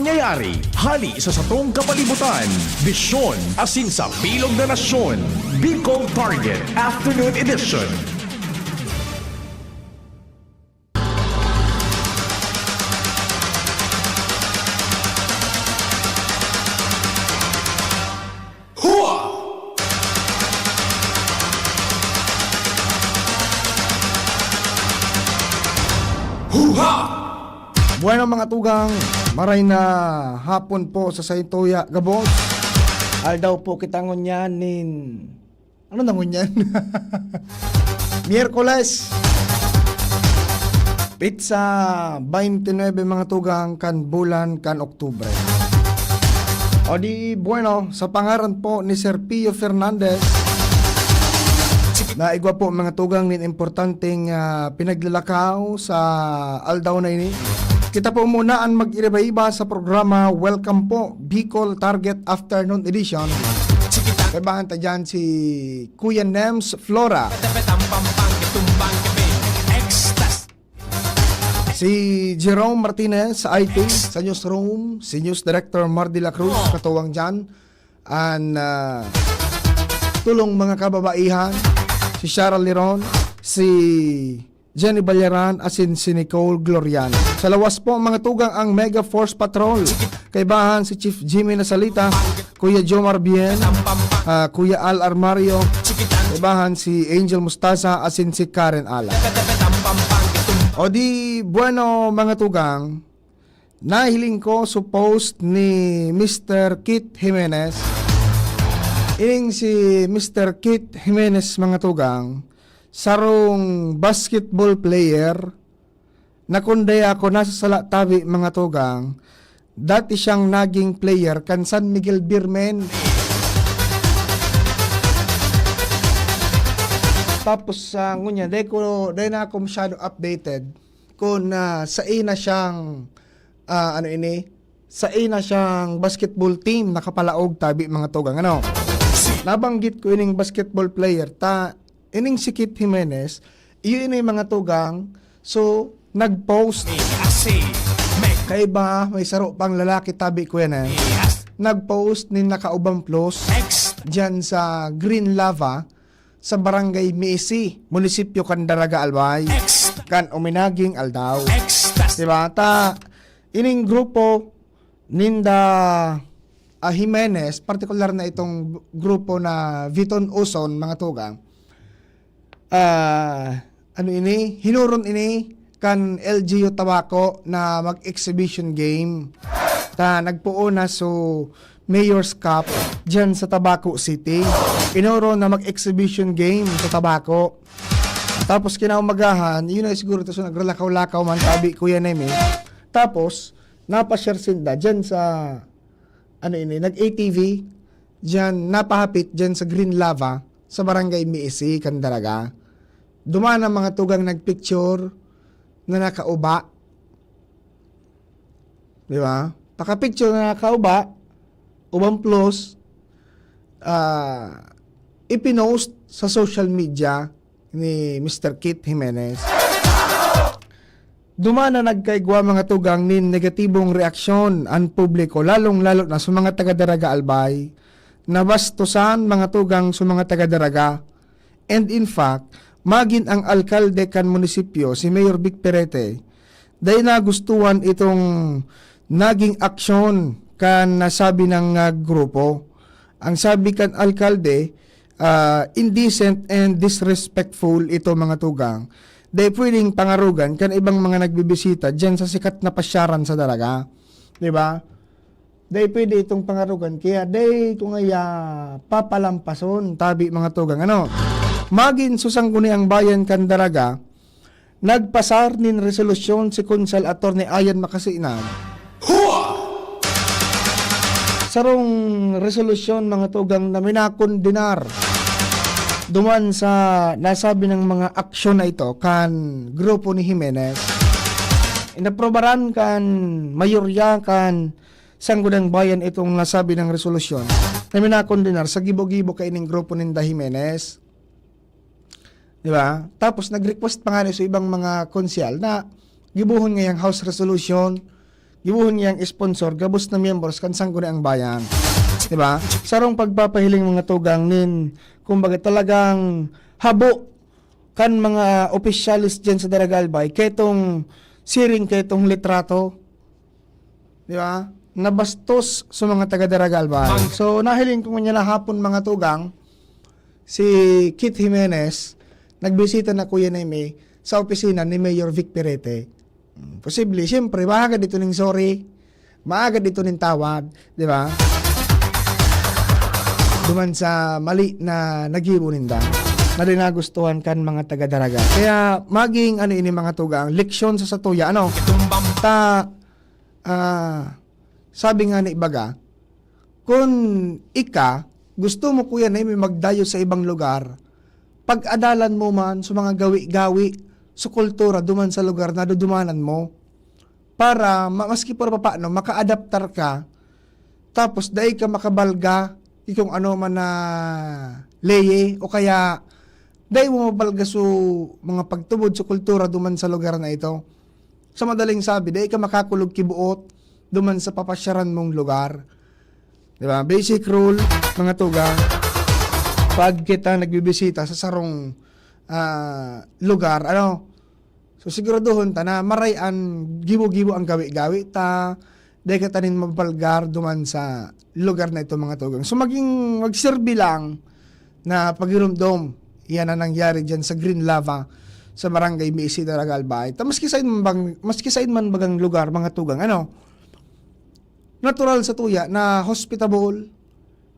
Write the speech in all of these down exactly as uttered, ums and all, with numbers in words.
nangyayari hali sa satong kapalibutan, bisyon asin sa bilog na nasyon. Bicol Target Afternoon Edition. Hua! Huha! Bueno, mga tugang, maray na hapon po sa saintoya gabos. Aldaw po kita ngunyan nin, ano na ngunyan? Miyerkules. Petsa twenty-nine, mga tugang, kan bulan kan Oktubre. O di, bueno, sa pangaran po ni Sir Pio Fernandez, na igwa po, mga tugang, nin importanteng, ah, pinaglalakaw sa aldaw na ini. Kita po muna an mag-iriba-iba sa programa. Welcome po, Bicol Target Afternoon Edition. Kaibahan ta dyan si Kuya Nems Flora, si Jerome Martinez sa I T, sa newsroom, si News Director Mar de la Cruz, katuwang dyan, an, ah, tulong mga kababaihan, si Shara Liron, si Jenny Ballaran, asin si Nicole Gloriano. Sa lawas po, mga tugang, ang Mega Force Patrol. Kaibahan si Chief Jimmy Nasalita, Kuya Jomar Bien, ah, Kuya Al Armario, kaibahan si Angel Mustasa, asin si Karen Ala. O di, bueno, mga tugang, nahiling ko sa post ni Mister Kit Jimenez. Ining si Mister Kit Jimenez, mga tugang, sarong basketball player na kun dai ako nasasala tabi, mga tugang, dati siyang naging player kan San Miguel Beermen. Tapos, ah, ngunyan, dai ko, dai na ako masyado updated kun, ah, sain na siyang, ah, ano ini, sain na siyang basketball team nakapalaog tabi, mga tugang, ano. Nabanggit ko ining basketball player, ta, ining si Kit Jimenez, iyo ini, mga tugang, so, nag-post. Kaiba, may saro pang lalaki tabi, kuya na. Nag-post nin nakaubang plus diyan sa Green Lava, sa Barangay Misi, munisipyo kan Daraga, Albay, kan uminaging aldaw. Diba? Ta, ining grupo ninda, ah, Jimenez, partikular na itong grupo na Viton Uson, mga tugang, ah, ano ini? Hinuron ini kan L G U Tabaco na mag-exhibition game. Ta, nagpoon na so Mayor's Cup diyan sa Tabaco City. Inoro na mag-exhibition game sa Tabaco. Tapos kinaumagahan, yun ay siguro, tapos nagralakaw-lakaw man, tabi, Kuya Nemi. Tapos, napashare sinda diyan sa, ano ini, nag-A T V, diyan, napahapit diyan sa Green Lava, sa Barangay Misi, Candaraga. Duman ang mga tugang nagpicture na nakauba. Di ba? Pakapicture na nakauba, ubang plus, ah, ipinost sa social media ni Mister Kit Jimenez. Duman na nagkaigwa, mga tugang, nin negatibong reaksyon an publiko, lalong-lalo na sa mga taga Daraga Albay, nabastusan, mga tugang, sa mga taga Daraga. And in fact, magin ang alkalde kan munisipyo, si Mayor Vic Perete, dai nagustuhan itong naging aksyon kan nasabi ng, ah, grupo. Ang sabi kan alkalde, ah, "Indecent and disrespectful ito, mga tugang. Dai pwedeng pangarugan kan ibang mga nagbibisita diyan sa sikat na pasyaran sa Daraga." Di ba? Dai pwede itong pangarugan, kaya dai ko ngaya papalampason, tabi, mga tugang. Ano? Magin sa Sangguniang Bayan kan Daraga, nagpasar nin resolusyon si Konsehal Attorney Ayan Makasinag. Sarong resolusyon, mga tugang, na minakondenar duman sa nasabi ng mga aksyon na ito kan grupo ni Jimenez. Inaprobaran kan mayorya kan Sangguniang Bayan itong nasabi ng resolusyon na minakondenar sa gibo-gibo kaining grupo ninda Jimenez. Di ba? Tapos nag-request pa nga ni sa ibang mga konsehal na gibohon ngayang House Resolution, ibohon niyang sponsor gabos na miyembros kan Sangguniang Bayan. Di ba? Sarong pagpapahiling, mga tugang, nin, kumbaga, talagang habo kan mga opisyales diyan sa Daraga Albay, kaitong siring kaitong litrato, di ba? Nabastos sa mga taga Daraga Albay. So, nahiling ko ngunyan na hapon, mga tugang, si Kit Jimenez, nagbisita na, Kuya Neme, sa opisina ni Mayor Vic Perete. Hmm, posible, siyempre, maaga dito ning sorry, maaga dito ning tawad, di ba? Duman sa mali na nagibo ninda, na di nagustuhan kan mga taga Daraga. Kaya maging, ano ini, mga tugang, leksyon sa satuya, ano? Ta, ah, sabi nga ni ibaga, kun ika, gusto mo, Kuya Neme, magdayo sa ibang lugar, pag-adalan mo man sa mga gawi-gawi, sa kultura, duman sa lugar na dudumanan mo. Para ma-, maski pa papaano, makaadaptar ka, tapos dai ka makabalga ki kung ano man na leye, o kaya dai mo mabalga su mga pagtubod sa kultura duman sa lugar na ito. Sa madaling sabi, dai ka makakulog ki buot duman sa papasyaran mong lugar. Di ba? Basic rule, mga tugang, pag kita nagbibisita sa sarong, ah, lugar, ano, so, siguraduhon ta na maray an gibo-gibo ang gawi-gawi ta, dai ka ta nin mabalgar duman sa lugar na ito, mga tugang. So, maging, magserbi lang na pagiromdom. Iyan ang nangyari diyan sa Green Lava sa Barangay Misi, Daraga Albay. Ta maski sain man bang, maski sain man bagang lugar, mga tugang, ano, natural sa tuya na hospitable,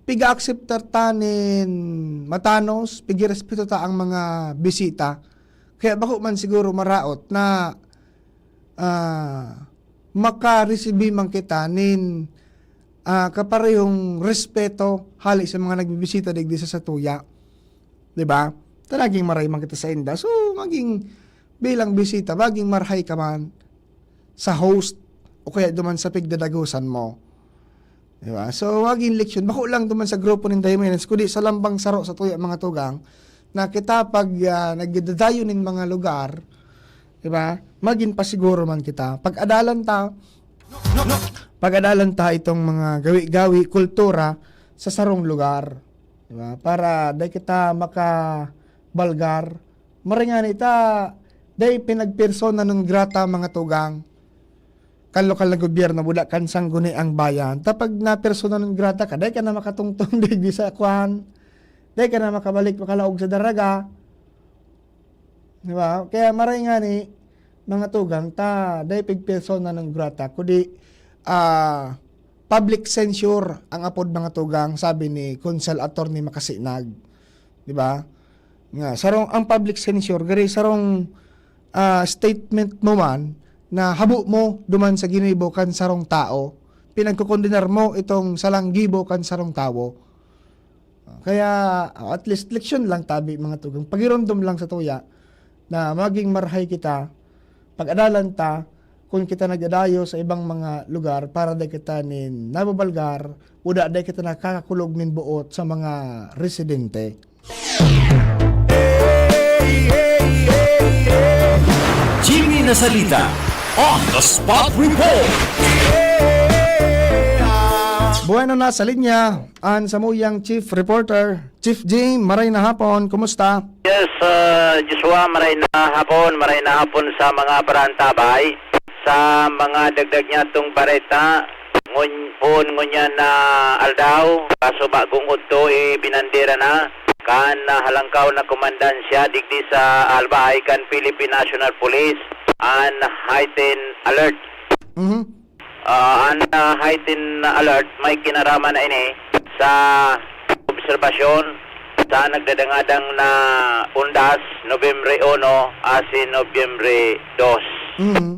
piga-akseptar ta nin matanos, pigirespeto ta ang mga bisita. Kaya bako man siguro maraot na, ah, makaresibi man kita nin, ah, kaparehong respeto hali sa mga nagbibisita digdi sa satuya. Di ba? Ta naging maray man kita sainda. So, maging bilang bisita, maging marahay ka man sa host o kaya duman sa pigdadagosan mo. Di ba? So, maging leksyon. Bako lang duman sa grupo nin Daymanes, kundi sa lambang saro sa tuya, mga tugang, na kita pag, ah, nagdadayo nin mga lugar, di ba? Magin pasiguro man kita. Pag-adalan ta, pag-adalan ta itong mga gawi-gawi, kultura sa sarong lugar, di ba? Para dai kita makabalgar. Maray ngani ta, dai pinagpersona non grata, mga tugang, kan lokal na gobyerno, buda kan Sangguniang Bayan. Ta pag napersona non grata ka, dai ka na makatungtong digdi sa kwan. Dai ka na makabalik, makalaog sa Daraga. Di ba? Kaya maray ngani, mga tugang, ta dai pig persona non grata, kundi, ah, public censure ang apod, mga tugang, sabi ni Konsel Attorney Makasinag. Di ba? Nga, sarong, ang public censure, gari sarong, ah, statement mo man na habo mo duman sa ginibo kan sarong tao, pinagkokondenar mo itong salang gibo kan sarong tawo. Kaya, at least, leksyon lang tabi, mga tugang. Pagiromdom lang sa tuya na maging marahay kita, pag-adalan ta, kun kita nagdadayo sa ibang mga lugar para dai kita nin nababalgar o da-, dai kita nakakakulog nin buot sa mga residente. Jimmy Nasalita, on the spot report. Bueno, nasa linya an samuyang chief reporter. Chief Jim, maray na hapon, kumusta? Yes, ah, Joshua, maray na hapon, maray na hapon sa mga paraantabay. Sa mga dagdag niyatong bareta, ngun-, poon ngunyan na aldaw, kaso bagong udto, ibinandera na kan, ah, halangkaw na komandansya digdi sa Albay kan Philippine National Police an heightened alert. Mhm. Ah, an, ah, heightened alert may kinaraman na ini sa obserbasyon sa nagdadangadang na undas, Nobyembre uno asin Nobyembre dos. Mhm.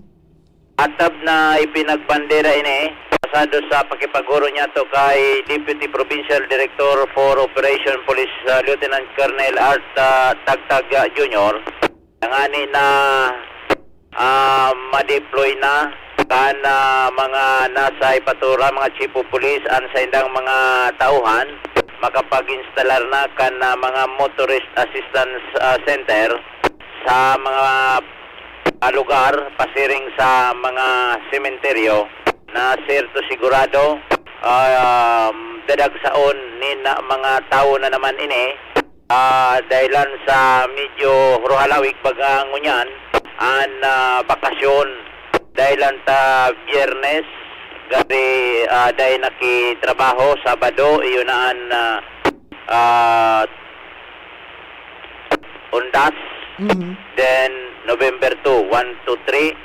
Atab na ipinagbandera ini, pasado sa pakipagoro niyato kay Deputy Provincial Director for Operation Police, ah, Lieutenant Colonel Art, ah, Tagtag, ah, Junior, tangani na, ah, ma-deploy na kan, ah, mga nasa ipatura, mga chief of police, an saindang mga tauhan, makapag-instalar na kan, ah, mga motorist assistance, ah, center sa mga, ah, lugar pasiring sa mga sementeryo. na serto sigurado, um, dadagsaon nin mga tawo na naman ini, ah, dahilan sa medyo ruhalawig baga ngunyan an, ah, bakasyon. Dahilan ta Biyernes, gari, ah, dai nakitrabaho, Sabado, iyo na an, ah, ah, Undas. Mhm. Then, November two, one, two, three.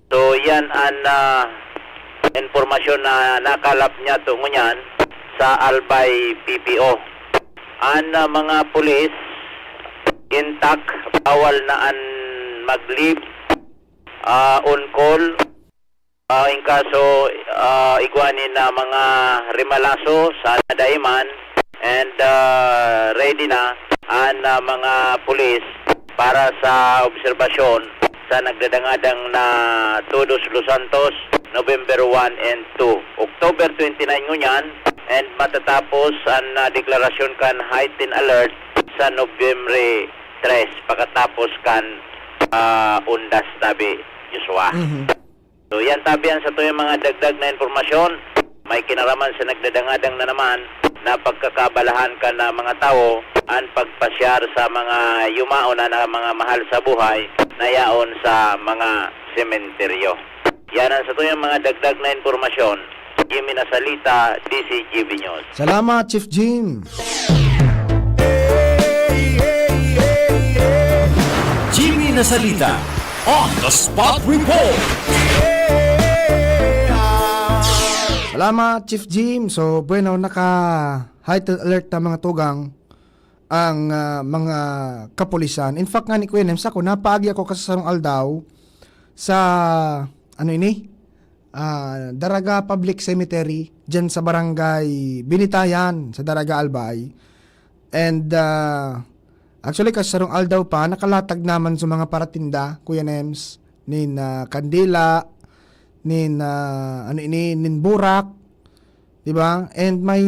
So, yan an, ah, impormasyon na nakalap niyato ngunyan sa Albay P P O. An, ah, mga pulis, intact, bawal na an mag-leave, ah, on call. Ah, in kaso, ah, igwa nin mga rimalaso sa nadaiman, and, ah, ready na an, ah, mga pulis para sa obserbasyon sa nagdadangadang na Todos los Santos, November one and two. October twenty-nine ngunyan, and matatapos an, ah, deklarasyon kan heightened alert sa Nobyembre tres, pakatapos kan, ah, undas tabi, Joshua. Mhm. So, yan tabi an satuyang mga dagdag na impormasyon. May kinaraman sa nagdadangadang na naman na pagkakabalahan kan, ah, mga tawo an pagpasyar sa mga yumaon na, na mga mahal sa buhay na yaon sa mga sementeryo. Yan an satuyang mga dagdag na impormasyon. Jimmy Nasalita, D C G B News. Salamat, Chief Jim. Jimmy Nasalita, on the spot report. Salamat, Chief Jim. So, bueno, naka-heightened alert na mga tugang ang, ah, mga kapulisan. In fact, nga ni Kuya Nems, ako, napaagi ako kasasarong aldaw sa, ano ini? Ah, Daraga Public Cemetery, dyan sa barangay Binitayan, sa Daraga, Albay. And, ah, actually, kasarong aldaw pa, nakalatag naman sa mga paratinda, Kuya Nems, nin, ah, kandila, nin, ah, ano ini, nin burak, di ba? And may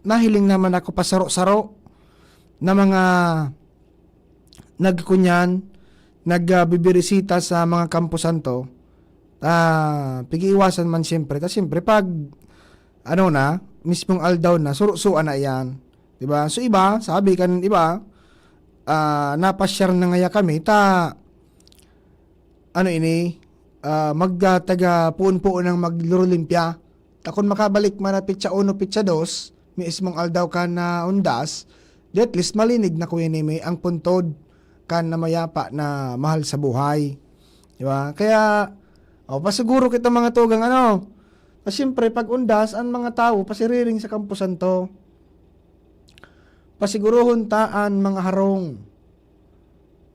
nahiling naman ako pasaro-saro na mga nagkunyan, nagbibirisita sa mga kamposanto. Ah, pag-iiwasan man siyempre. Ta siyempre, pag, ano na, mismong aldaw na, surusuan na iyan. Di ba? So, iba, sabi kan iba, ah, napasyar na ngaya kami, ta, ano ini, ah, magda-, taga puon-puon ang maglurolimpya. Ta kun makabalik man na petsa uno, petsa dos, mismong aldaw kan, ah, undas, di at least malinig na, Kuya Neme, ang puntod kan na mayapa na mahal sa buhay. Di ba? Kaya, oh, pasiguro kita mga tugang, ano? Na siyempre, pag undas, ang mga tawo, pasiriring sa kamposanto. Pasigurohon ta an mga harong.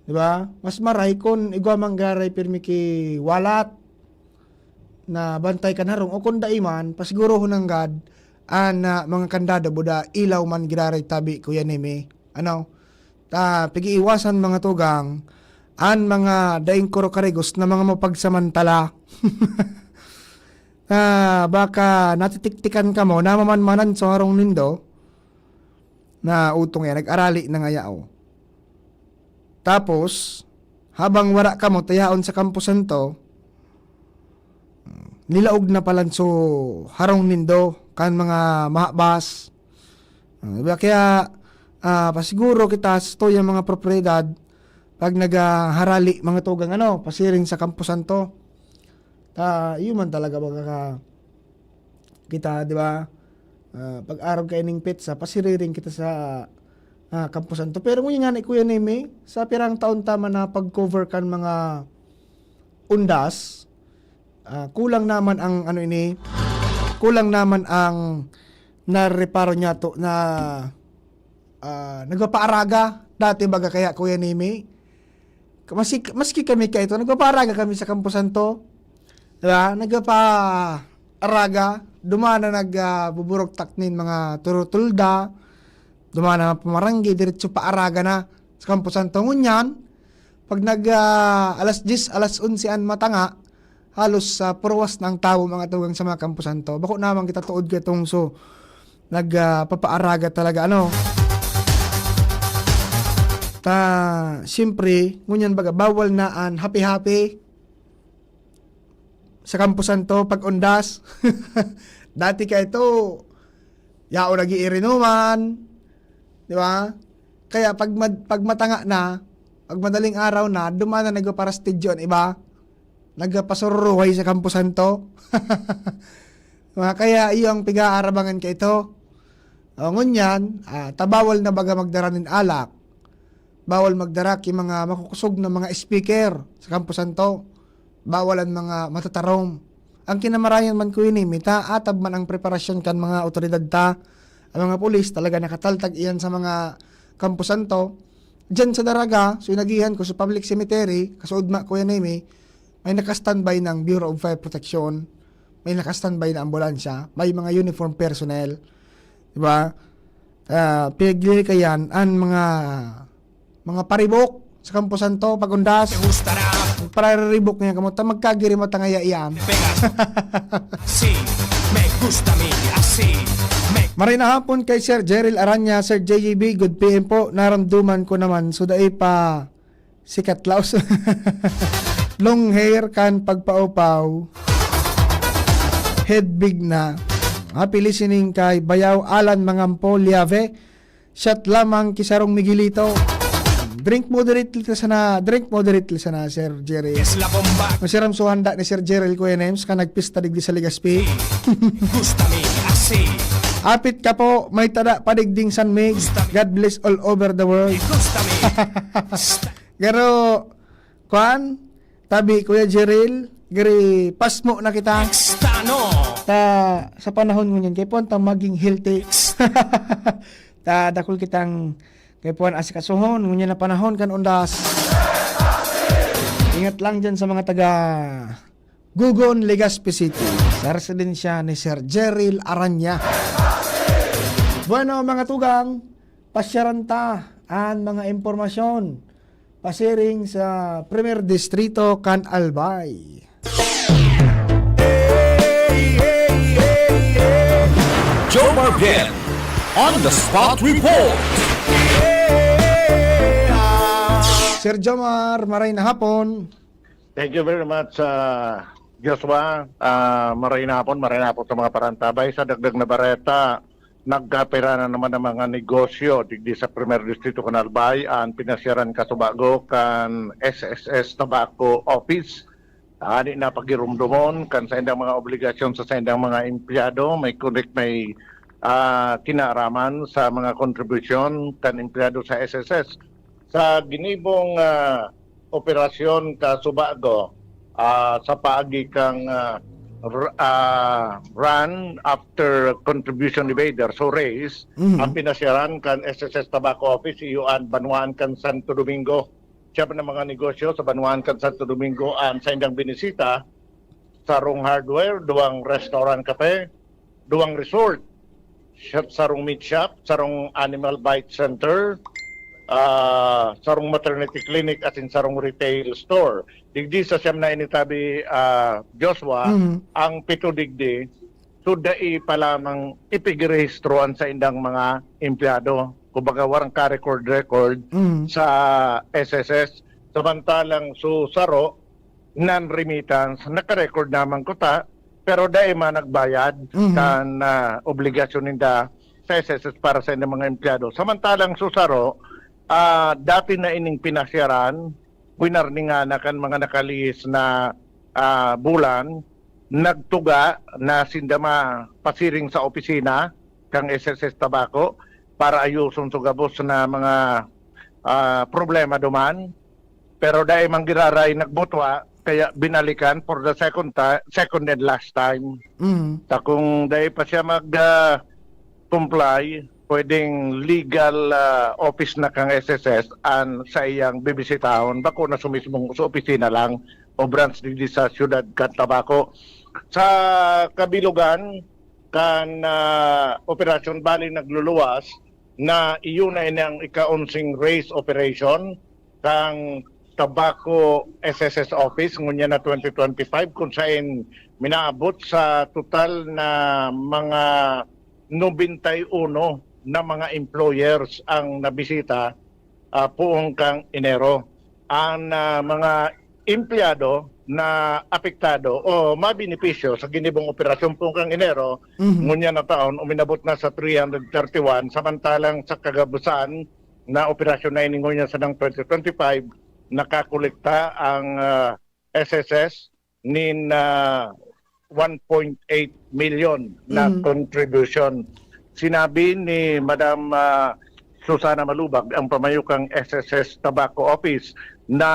Di ba? Mas maray kun igwa man giraray pirmi ki walat na bantay kan harong, o kun dai man, pasigurohon nanggad an, ah, mga kandado buda ilaw man giraray tabi, Kuya Neme. Ano? Ta, pag-iiwasan, mga tugang, an mga daing kurokarigos na mga mapagsamantala. Ah, baka natitiktikan kamo, namamanmanan sa harong nindo, na utong yan, nag-arali na ngaya, oh. Tapos, habang wara kamo tayaon sa kamposanto, nilaog na palan so harong nindo kan mga mahabas. Ah, di ba? Kaya, ah, pasiguro kita sa tuyang mga propiedad pag nagharali, mga tugang, ano, pasiring sa kamposanto. Ta, iyo man talaga baga ka kita, di ba? Ah, pag-arog kaining petsa, pasiriring kita sa, ah, kamposanto. Pero ngunyan nga ni Kuya Neme, sa pirang taon ta man na pag-cover kan mga undas, ah, kulang naman ang ano ini, kulang naman ang nareparo niyato na, ah, nagpapaaraga dati baga kaya, Kuya Neme. Maski, maski kami kaito, nagpapaaraga kami sa kamposanto. Di ba? Nagpapaaraga. Duman na nag, ah, buburuktak nin mga turutulda. Duman na mga pamaranggi, diretso paaraga na sa kamposanto. Ngunyan, pag nag, ah, alas diyes, alas onse an matanga, halos, ah, purwas na ang tawo, mga tugang, sa mga kamposanto. Bako naman kita tuod kay tungso nag, ah, papaaraga talaga, ano. Ta, siyempre, ngunyan baga, bawal na an happy-happy. sa Campo Santo, pag-undas. Dati kaya ito, yaon nag-iirinuman, di ba? Kaya pag mad-, pag matanga na, pag madaling araw na, duman na nagpaparastidyo an iba, nagpapasururuhay sa Campo Santo. Mga kaya iyo ang piga-aarabangan kaito. O, ngunyan, ah, ta bawal na baga magdara nin alak. Bawal magdara ki mga makukusog na mga speaker sa Campo Santo. Bawal an mga matatarom. Ang kinamarayan man ko ini, mita atab man ang preparasyon kan mga awtoridad ta, ang mga pulis talaga nakataltag iyan sa mga Campo Santo. Diyan sa Daraga, so inagihan ko sa public cemetery, kasuodma ko yan, Amy, may naka-standby ng Bureau of Fire Protection, may naka-standby na ambulansya, may mga uniform personnel. Di ba? Ah, pinaglilikayan an mga, mga paribok sa Campo Santo, pag-undas. Pararibok niya kamo, ta magkagiri mo tangaya iyan. Pegas. Sí, me gusta a mí así. Me Maray na hapon kay Sir Jeril Aranya, Sir J J B, good P M po. Naramduman ko naman, so dai pa sikat laos. Long hair kan pagpaupaw. Head big na. Happy listening kay Bayaw Alan Mangampo Liave. Shot lamang ki Sarong Miguelito. Drink moderately ta sana, drink moderately sana, Sir Jerry. Es la bomba. Masiram so handa ni Sir Jerry, Kuya Nems, ka nagpista digdi sa Legazpi. Gusta a mí así. Apit ka po, may tada pa digding San Mig. God bless all over the world. Me gusta a mí. Garo, kwan, tabi, Kuya Jeril, gari pasmo na kita. Stano. Ta, sa panahon ngunyan, kay puwanta maging healthy. Ta, dakul kitang kay puwan asikasuhon, ngunyan na panahon kan undas. Ingat lang dyan sa mga taga Gugon, Legazpi City, sa residensya ni Sir Jeril Aranya. Bueno, mga tugang, pasyaran ta an mga impormasyon pasiring sa Primer Distrito kan Albay. Jomar Bien on the spot report. Sir Jomar, maray na hapon. Thank you very much, uh, Joshua. Uh, maray na hapon, maray na hapon sa mga parantabay. Sa dagdag na bareta, nagkapira na naman ang mga negosyo digdi sa Primer Distrito kan Albay, ang pinasyaran kasubago kan S S S Tobacco Office. Ani na pagirumdomon kan saindang mga obligasyon sa saindang mga empleyado, may kunik may ah, kinaaraman sa mga kontribusyon kan empleyado sa S S S. Sa ginibong ah, operasyon kasubago ah, sa paagi kang ah, r- ah, run after contribution evader, so race, Mhm. ang pinasyaran kan S S S Tobacco Office, iyo an banwaan kan Santo Domingo. Siya pa ng mga negosyo sa banwaan kan Santo Domingo ang saindang binisita, sarong hardware, duwang restaurant cafe, duwang resort, siya- sarong meat shop, sarong animal bite center, ah, sarong maternity clinic, asin sarong retail store. Digdi sa siyam na ini tabi, ah, Joshua, Mhm. ang pito digdi, so dai pa lamang ipigirehistro an saindang mga empleyado. Kumbaga, warang ka-record-record Mhm. sa S S S. Samantalang so saro, non-remittance, naka-record naman kuta, pero dai man nagbayad Mhm. kan ah, obligasyon ninda sa S S S para sa inyong mga empleyado. Samantalang so saro, ah, dati na ining pinasyaran, winarningan na kan mga nakalihis na ah, bulan, nagtuga na sinda mapasiring sa opisina kang S S S Tabaco para ayoson so gabos na mga ah, problema duman. Pero dai man giraray nagbutwa, kaya binalikan for the second ti- second and last time. Mhm. Ta kung dai pa siya mag ah, comply, pwedeng legal ah, office na kang S S S an sa iyang bibisitahon, bako na sa mismong sa opisina lang o branch digdi sa siyudad kan Tabaco. Sa kabilugan kan ah, operasyon, bali nagluluwas na iyo na ini ang ika-onsing race operation kang Tabaco S S S Office ngunyan na twenty twenty-five, kung sain minaabot sa total na mga nobenta y uno na mga employers ang nabisita ah, poon kang Enero. Ang ah, mga empleyado na apektado o mabenepisyo sa ginibong operasyon pong kang Enero, Mhm. ngunyan na taon, uminabot na sa three hundred thirty-one, samantalang sa kagabusan na operasyon na ini ngunyan sa ng twenty twenty-five, nakakolekta ang, ah, S S S nin, ah, one point eight million na Mhm. contribution. Sinabi ni Madam, ah, Susana Malubag, ang pamayokang S S S Tabaco Office, na,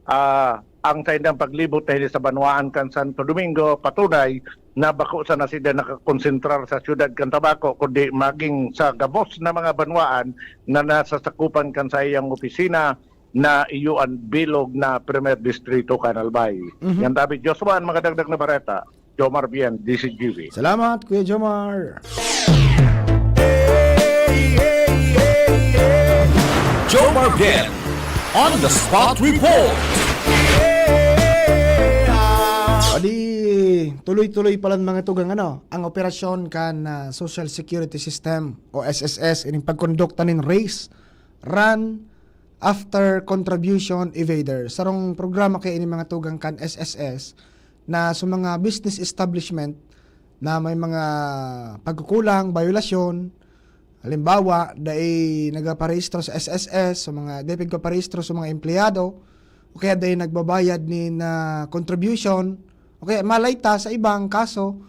ah, ang saindang paglibot na hili sa banwaan kan Santo Domingo, patunay na bako sana sila nakakonsentrar sa siyudad kan Tabaco, kundi maging sa gabos na mga banwaan na nasasakupan kan saiyang opisina na iyo an bilog na Primer Distrito kan Albay. Mhm. Yan tabi, Joshua, ang mga dagdag na bareta. Jomar Bien, D C G V. Salamat, Kuya Jomar. Jomar Bien on the spot report. Adi, tuloy-tuloy palan mga tugang, ano, ang operasyon kan, ah, Social Security System o S S S, ining pagkondukta nin race, run after contribution evader. Sarong programa kaya ini mga tugang kan S S S na sa mga business establishment na may mga pagkukulang, bayolasyon, halimbawa, dai nagpaparehistro sa S S S, sa mga, dai pigpaparehistro sa mga empleyado, o kaya dai nagbabayad nin, ah, contribution, o kaya malay ta sa ibang kaso,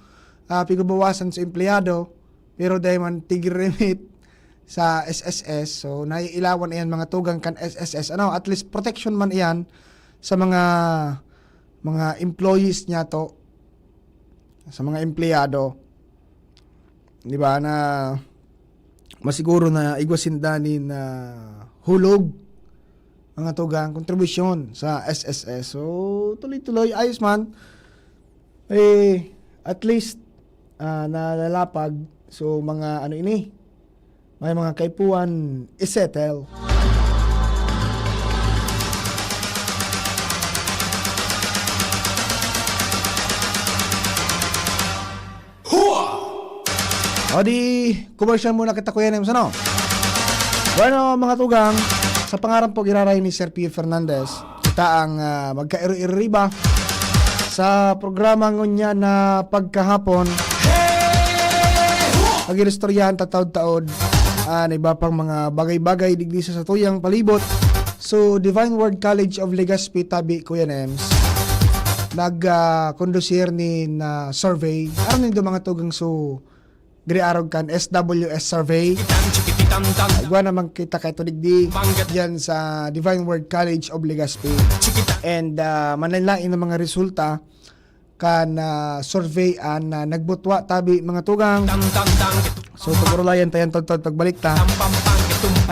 ah, pigbabawasan sa empleyado, pero dai man tig-remit sa S S S, so naiilawan iyan mga tugang kan S S S. Ano, at least protection man iyan sa mga, mga employees niya to, sa mga empleyado. Di ba, na masiguro na igwa sinda nin, ah, hulog, mga tugang, kontribusyon sa S S S. So, tuloy-tuloy, ayos man. Eh, at least, ah, nalalapag. So, mga ano ini, may mga kaipuhan, isettle. Hua! O di, commercial muna kita, Kuya Nems, ano? Bueno, mga tugang, sa pangaran po giraray ni Sir Pio Fernandez, kita ang, ah, magkairo-iriba sa programa ngunyan na pagkahapon. Pag-iristoryahan tataod-taod, ah, na iba pang mga bagay-bagay digdi sa satuyang palibot. So, Divine Word College of Legazpi, tabi, Kuya Nems, nag, ah, kondusir nin, ah, survey. Aram nindo, mga tugang, so, diri arog kan S W S survey. Igwa naman kita kay to digdi diyan sa Divine Word College of Legazpi. And, ah, manlain-lain ang mga resulta kan, ah, survey an, ah, nagbutwa tabi, mga tugang. So, pag-urulayan tayo ang tagtag pagbalik ta.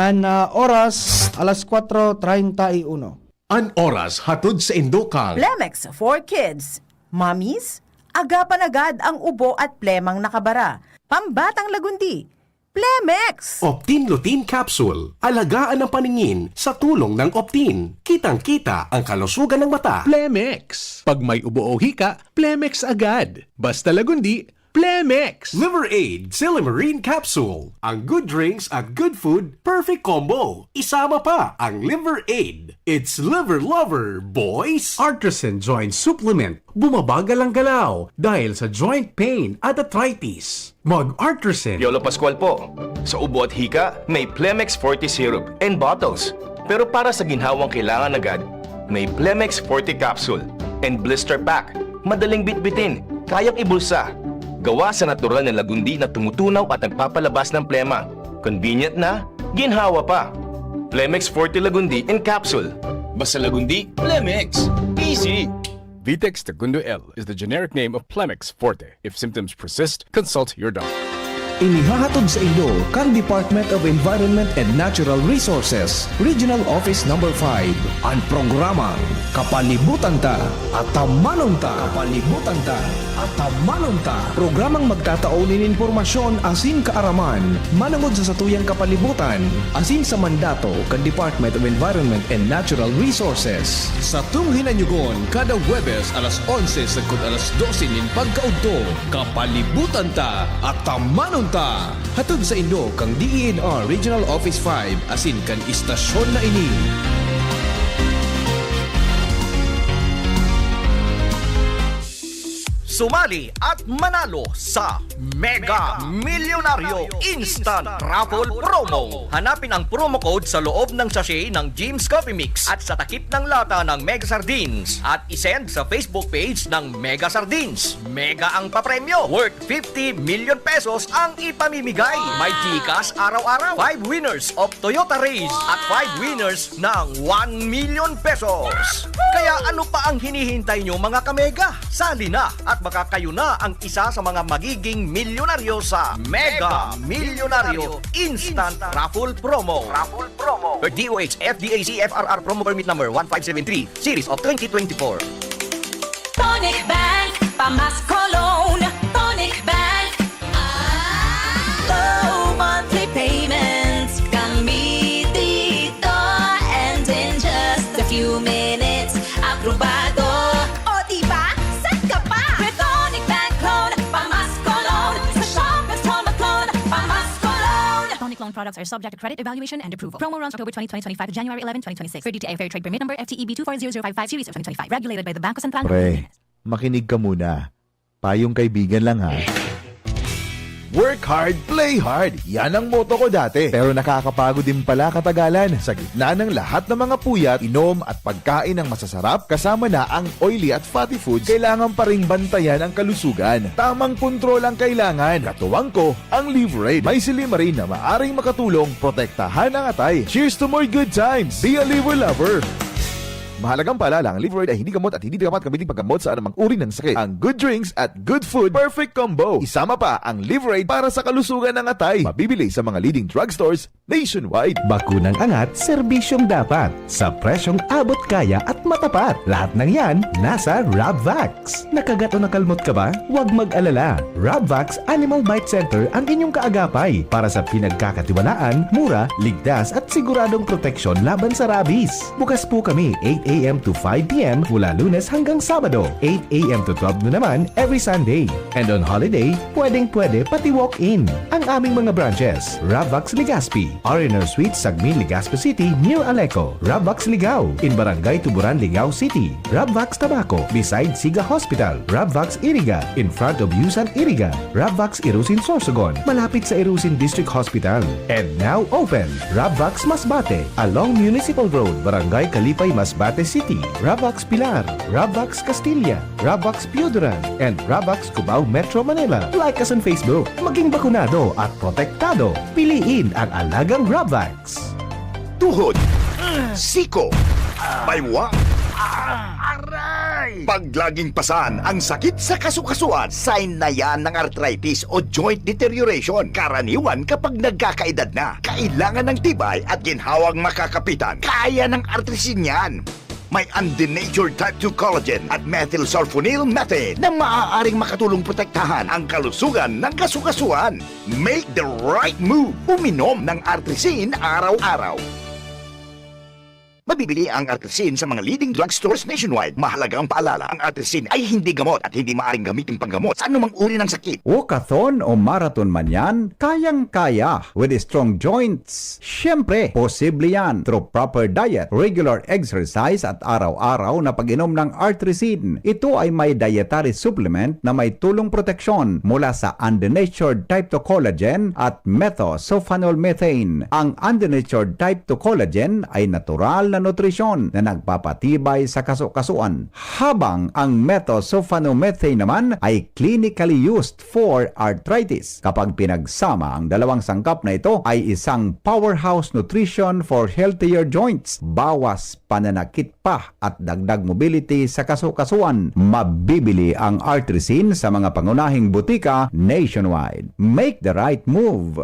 An, ah, oras, alas kwatro treinta y uno. An oras hatod sa indo kan Plemex for Kids. Mommies, agapan agad ang ubo at plemang nakabara. Pambatang lagundi, Plemex! Optin Lutein Capsule. Alagaan ang paningin sa tulong ng Optin. Kitang-kita ang kalusugan ng mata. Plemex. Pag may ubo o hika, Plemex agad. Basta lagundi, Plemex! Liver Aid Silimarin Capsule. Ang good drinks at good food, perfect combo. Isama pa ang Liver Aid. It's Liver Lover, boys! Artisan Joint Supplement. Bumabagal ang galaw dahil sa joint pain at arthritis. Mag-Artisan. Piolo Pascual po. Sa ubo at hika, may Plemex Forte Syrup and bottles. Pero para sa ginhawang kailangan agad, may Plemex Forte Capsule and Blister Pack. Madaling bitbitin, kayang ibulsa. Gawa sa natural na lagundi na tumutunaw at nagpapalabas ng plema. Convenient na, ginhawa pa. Plemex Forte Lagundi in Capsule. Basta lagundi, Plemex. Easy! Vitex Segundo L is the generic name of Plemex Forte. If symptoms persist, consult your doctor. Inihahatod sa indo kan Department of Environment and Natural Resources, Regional Office Number five, an programang Kapalibutan Ta, Atamanon Ta. Kapalibutan Ta, Atamanon Ta. Programang magtatao nin impormasyon asin kaaraman manongod sa satuyang kapalibutan asin sa mandato kan Department of Environment and Natural Resources. Satong hinanyugon kada Huwebes alas onse sagkod alas dose nin pagkaudto. Kapalibutan Ta, Atamanon Ta! Hatod sa indo kan D E N R Regional Office five asin kan istasyon na ini. Sumali at manalo sa Mega Milyonaryo Instant Raffle Promo. Hanapin ang promo code sa loob ng sachet ng Jim's Coffee Mix at sa takip ng lata ng Mega Sardines at isend sa Facebook page ng Mega Sardines. Mega ang papremyo, worth fifty million pesos ang ipamimigay. May GCash araw-araw. Five winners of Toyota Raize at five winners ng one million pesos. Kaya ano pa ang hinihintay nyo, mga kamega? Sali na at baka kayo na ang isa sa mga magiging milyonaryo sa Mega Milyonaryo Instant Raffle Promo. Raffle Promo. Per D O H F D A C F R R Promo Permit Number one five seven three, Series of twenty twenty-four. Tonic Bank, pamasko loan. Tonic Bank. Low monthly payments. Kami dito. And in just a few minutes, aprobado. O, diba? Saan ka pa? With Tonic Bank Loan, pamasko loan. Sa Shoppers, Tonic Loan, pamasko loan. Tonic Loan products are subject to credit evaluation and approval. Promo runs October twenty, twenty twenty-five to January eleven, twenty twenty-six. Per D T I Fair Trade Permit Number F T E B two four zero zero five five, Series of twenty twenty-five. Regulated by the Banko Sentral. Pre, makinig ka muna. Payong kaibigan lang, ha. Work hard, play hard. Yan ang motto ko dati. Pero nakakapagod din pala katagalan. Sa gitna ng lahat ng mga puyat, inom at pagkain ng masasarap, kasama na ang oily at fatty foods, kailangan pa ring bantayan ang kalusugan. Tamang kontrol ang kailangan. Katuwang ko, ang Liverade. May silymarin na maaring makatulong protektahan ang atay. Cheers to more good times! Be a Liver Lover! Mahalagang paalala, ang Liverade ay hindi gamot at hindi dapat gamitin paggamot sa anumang uri ng sakit. Ang good drinks at good food, perfect combo. Isama pa ang Liverade para sa kalusugan ng atay. Mabibili sa mga leading drugstores nationwide. Bakunang angat, serbisyong dapat, sa presyong abot kaya at matapat. Lahat ng yan, nasa Rabvax. Nakagat o nakalmot ka ba? Huwag mag-alala. Rabvax Animal Bite Center ang inyong kaagapay para sa pinagkakatiwalaan, mura, ligtas at siguradong proteksyon laban sa rabies. Bukas po kami eight a m to five p m mula Lunes hanggang Sabado, eight a m to twelve noon naman every Sunday. And on holiday, pwedeng-pwede pati walk-in. Ang aming mga branches, Rabvax Legazpi, R and R Suite, Sagmin, Legazpi City, near Aleco, Rabvax Ligao, in Barangay Tuburan, Ligao City, Rabvax Tabaco, beside Siga Hospital, Rabvax Iriga, in front of Yusan Iriga, Rabvax Irusin Sorsogon, malapit sa Irusin District Hospital. And now open, Rabvax Masbate, along Municipal Road, Barangay Kalipay, Masbate City, Rabvax Pilar, Rabvax Castilla, Rabvax Pioduran, and Rabvax Cubao, Metro Manila. Like us on Facebook. Maging bakunado at protektado. Piliin ang alagang Rabvax. Tuhod, siko, baywa, aray! Pag laging pasan ang sakit sa kasukasuan, sign na yan ng arthritis o joint deterioration. Karaniwan kapag nagkakaedad na, kailangan ng tibay at ginhawang makakapitan. Kaya ng Artrisin yan. May undenatured type two collagen at methylsulfonyl methane na maaaring makatulong protektahan ang kalusugan ng kasukasuan. Make the right move. Uminom ng Artrisin araw-araw. Mabibili ang Artrisin sa mga leading drugstores nationwide. Mahalagang paalala, ang Artrisin ay hindi gamot at hindi maaaring gamitin panggamot sa anumang uri ng sakit. Walkathon o marathon man yan, kayang-kaya with strong joints. Siyempre, posible yan through proper diet, regular exercise at araw-araw na pag-inom ng Artrisin. Ito ay may dietary supplement na may tulong proteksyon mula sa undenatured type two collagen at methosulfonol methane. Ang undenatured type two collagen ay natural na nutrisyon na nagpapatibay sa kasukasuan, habang ang methosulfonomethane naman ay clinically used for arthritis. Kapag pinagsama, ang dalawang sangkap na ito ay isang powerhouse nutrition for healthier joints, bawas pananakit pa at dagdag mobility sa kasukasuan. Mabibili ang Artrisin sa mga pangunahing butika nationwide. Make the right move!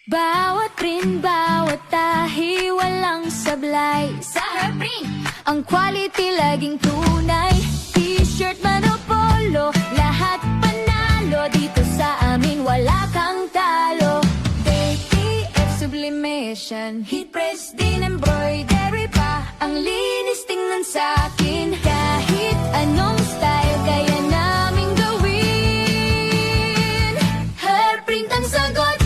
Bawat print, bawat tahi, walang sablay. Sa Herprin, ang quality laging tunay. T-shirt man o polo, lahat panalo. Dito sa amin, wala kang talo. K T F Sublimation, Heat Press, din embroidery pa. Ang linis tingnan sa'kin. Kahit anong style, kaya naming gawin. Herprint ang sagot,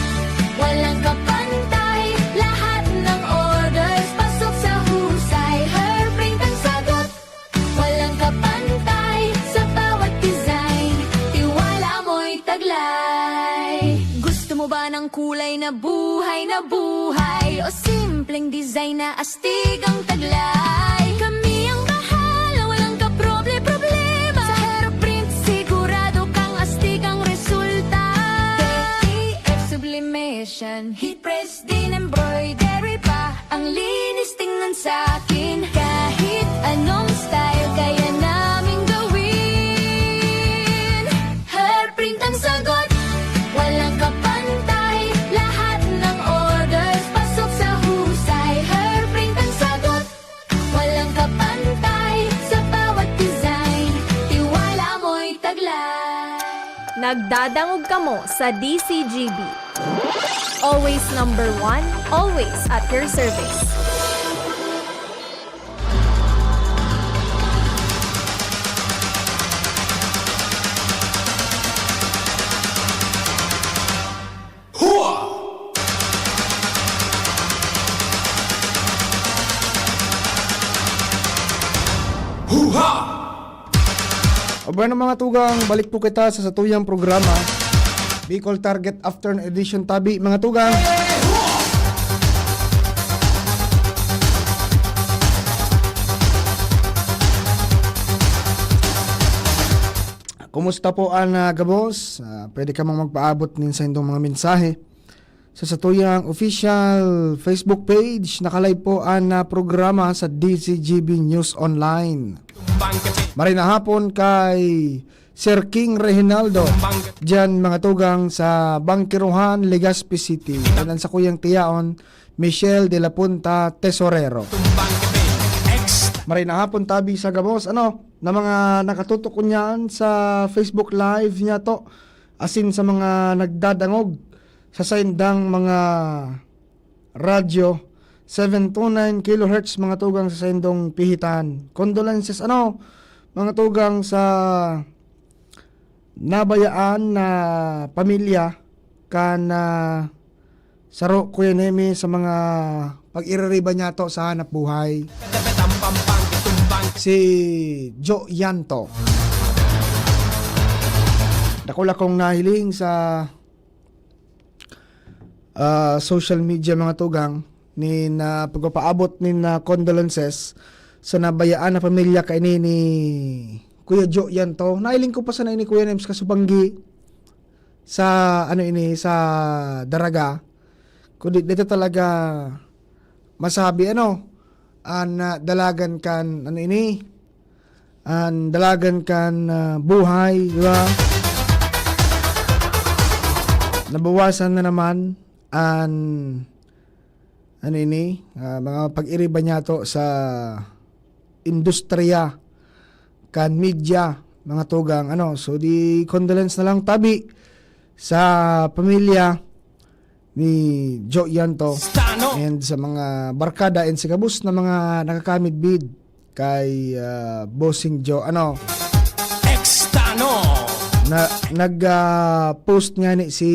walang kapantay. Lahat ng orders, pasok sa husay. Herprint ang sagot, walang kapantay. Sa bawat design, Mo ba ng kulay na buhay na buhay? O simpleng design na astig ang taglay? Kami ang bahala, walang kaproble-problema. Sa Hairprint, sigurado kang astig ang resulta. K T F Sublimation, heat press din embroidery pa. Ang linis tingnan sa akin. Kahit anong style, kaya naming gawin. Hairprint ang sagot, walang kapantay. Lahat ng orders, pasok sa husay. Hairprint ang sagot, walang kapantay. Sa bawat design, tiwala mo'y taglay. Nagdadangog kamo sa D C G B. Always number one, always at your service. Hua! Huha! O bueno, mga tugang, balik po kita sa satuyang programa, Bicol Target Afternoon Edition tabi, mga tugang. Kumusta po an, ah, gabos? Ah, pwede ka mang magpaabot nin saindong mga mensahe sa satuyang official Facebook page. Naka-live po an, ah, programa sa D Z G B News Online. Maray na hapon kay Sir King Reginaldo, diyan mga tugang sa Bangkiruhan, Legazpi City. And ang sakuyang tiyaon, Michelle de la Punta, Tesorero. Maray na hapon tabi sa gabos, ano, na mga nakatutok kunyan sa Facebook Live niya to, asin sa mga nagdadangog sa saindang mga radyo, seven two nine kilohertz, mga tugang, sa saindong pihitan. Condolences, ano, mga tugang, sa nabayaan na pamilya kan, ah, saro, Kuya Nemi, sa mga pag-iririba niya to sa hanap buhay. Si Jo Yanto. Dakula kong nahiling sa ah, social media, mga tugang, nin, ah, pagpapaabot nin, ah, condolences sa nabayaan na pamilya kaini ni Kuya Jo Yanto. Nailing ko pa sana ini, Kuya Nems, kasubanggi sa, ano ini, sa Daraga. Kundi dito talaga masabi, ano, an, ah, dalagan kan, ano ini, an dalagan kan, ah, buhay, di ba? Nabawasan na naman an, ano ini, ah, mga pag-iriba niya to sa industriya kan media, mga tugang, ano. So, di condolence na lang tabi sa pamilya ni Jo Yanto Stano. And sa mga barkada and sa gabos na mga nakakamidbid kay, ah, Bossing Jo, ano. Extano. Na, nag, ah, post nga ni si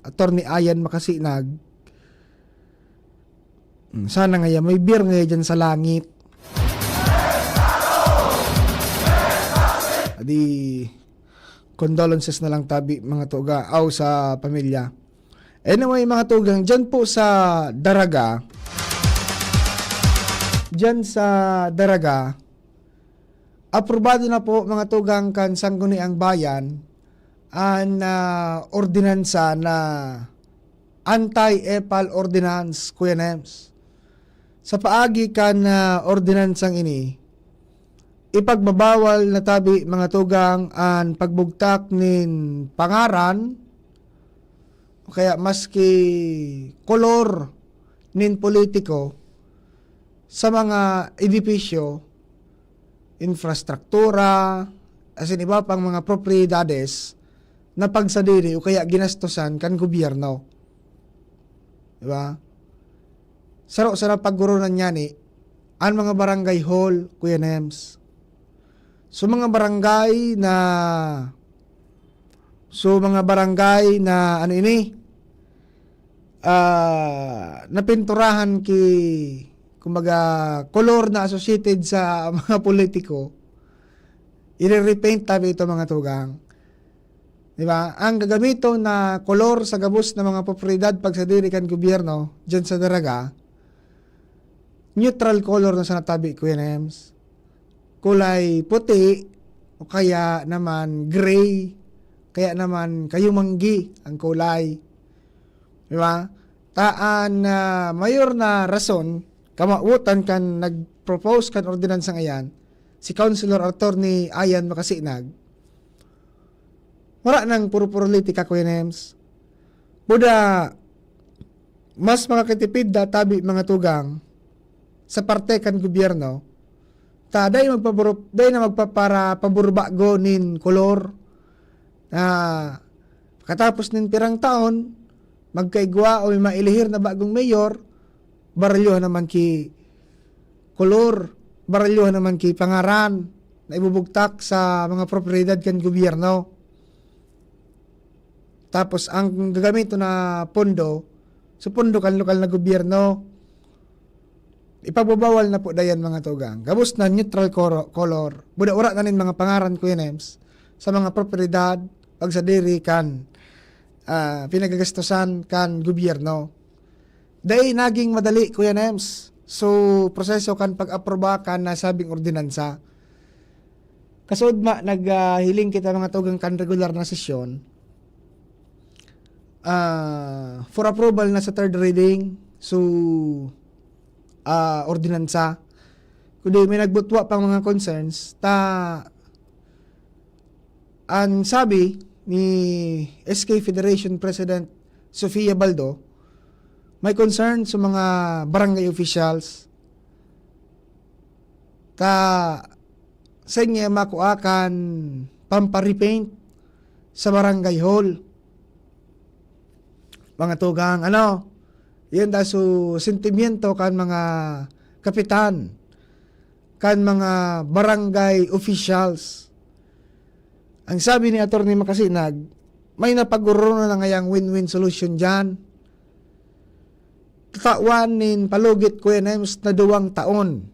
Attorney Ayan Makasinag. Hmm, sana ngaya, may beer ngaya dyan sa langit. Di, condolences na lang tabi, mga tuga, aw sa pamilya. Anyway, mga tugang, dyan po sa Daraga, dyan sa Daraga, aprobado na po, mga tugang, kan Sangguniang Bayan, an, ah, ordinansa na anti-epal ordinance, Kuya Nems. Sa paagi kan, ah, ordinansang ini, ipagbabawal na tabi, mga tugang, an pagbugtak nin pangaran o kaya maski kolor nin politiko sa mga edipisyo, infrastruktura, asin iba pang mga propiedades na pagsadiri o kaya ginastosan kan gobyerno. Di ba? Saro sana paggurunan niya ni an mga barangay hall, Kuya Nems. So, mga barangay na, so, mga barangay na, ano ini, ah, napinturahan ki, kumbaga, kolor na associated sa mga politiko, ire-repaint tabi ito, mga tugang. Di ba? Ang gagamiton na kolor sa gabos na mga propiedad pagsadiri kan gobyerno, dyan sa Daraga, neutral color na sana tabi, Kuya Nems. Kulay puti, o kaya naman gray, kaya naman kayumanggi ang kulay. Di ba? Ta an, ah, mayor na rason, kamawotan kan nag-propose kan ordinansang iyan, si Councilor Attorney Ian Macasinag, wala nang puro-puro politika, Kuya Nems. Buda, mas makakatipid da tabi, mga tugang, sa parte kan gobyerno, ta dai magpaburo-, dai na magpapara-, paburbago nin kolor. Ah, katapos nin pirang taon, magkaigwa o may mailihir na bagong mayor, baralyohan naman ki kolor, baralyohan naman ki pangaran na ibubugtak sa mga propiedad kan gobyerno. Tapos ang gagamiton na pondo, so pondo kan lokal na gobyerno, ipagbabawal na po dayan, mga tugang. Gabos na neutral coro-, color. Buda, wala na nin mga pangaran, Kuya Nems, sa mga propiedad, pagsadiri kan, ah, pinagagastusan kan gobyerno. Dai naging madali, Kuya Nems. So, proseso kan pag-aproba kan nasabing ordinansa. Kasuodma, nag, ah, hiling kita, mga tugang, kan regular na sesyon, ah, for approval na sa third reading, so, ah, ordinansa. Kundi may nagbutwa pang mga concerns, ta an sabi ni S K Federation President Sofia Baldo, may concern sa mga barangay officials ta sain niya makua kan pampa-repaint sa barangay hall. Mga tugang, ano, yan da su sentimiento kan mga kapitan, kan mga barangay officials. Ang sabi ni Attorney Macasinag, may napag-ororonan na ngayang win-win solution diyan. Tatawan nin palugit, Kuya Nems, na duwang taon.